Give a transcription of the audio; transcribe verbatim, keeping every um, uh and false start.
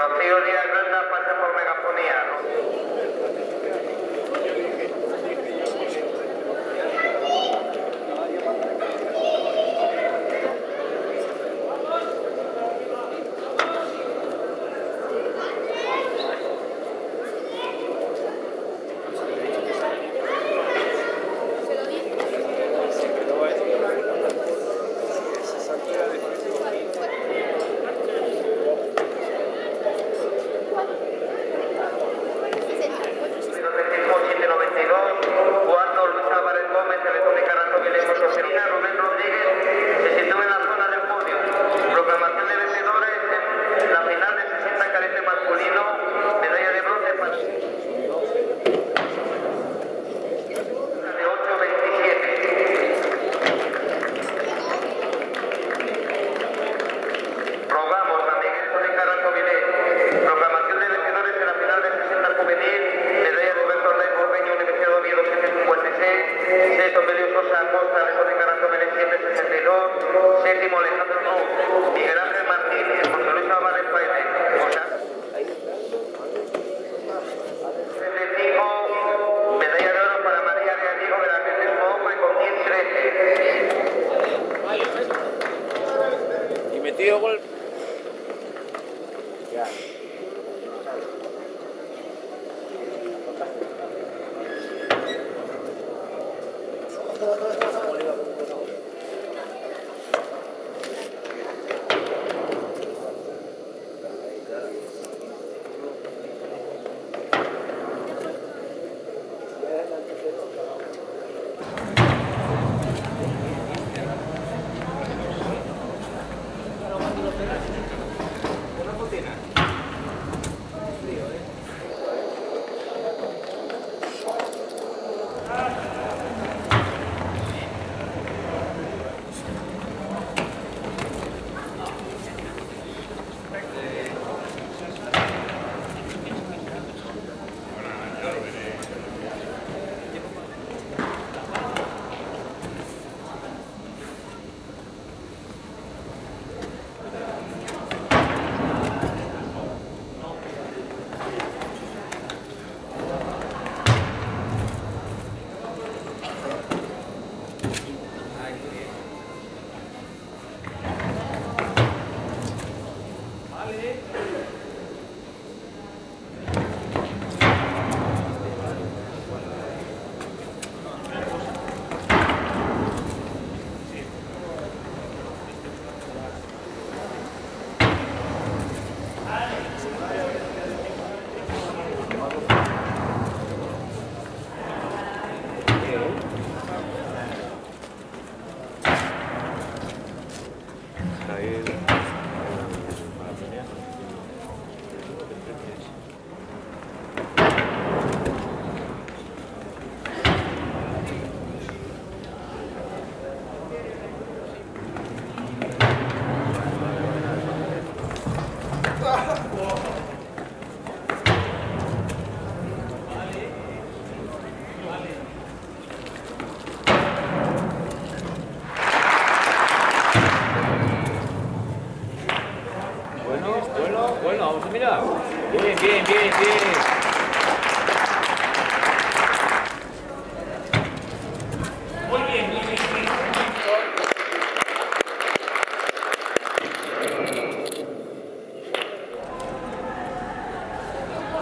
Rocío Díaz Granda pasa por megafonía. Cuarto, Luis Álvarez Gómez, Telefónica Rantovilé, Motosierra, Rubén Rodríguez, se sitúa en la zona del podio. Proclamación de vencedores en la final de sesenta karate masculino, medalla de bronce para de ocho veintisiete. Rogamos a Miguel Sorín Carranco Vilé, proclamación de vencedores de la final de sesenta juvenil, medalla de Humberto Rey Borbeño, Universidad de Oviedo, siete cincuenta y seis, sexto Emilio Sosa Acosta, de Sorín Carranco Vilé, siete sesenta y dos, séptimo Alejandro Ruz, Miguel Ángel Martínez, José Luis Álvarez Paine, José Medalla de oro para María Real Diego de la Cruz de Fogo con diez trece. Y metió gol. Ya. Bueno, bueno, bueno, vamos a mirar. Bien, bien, bien, bien.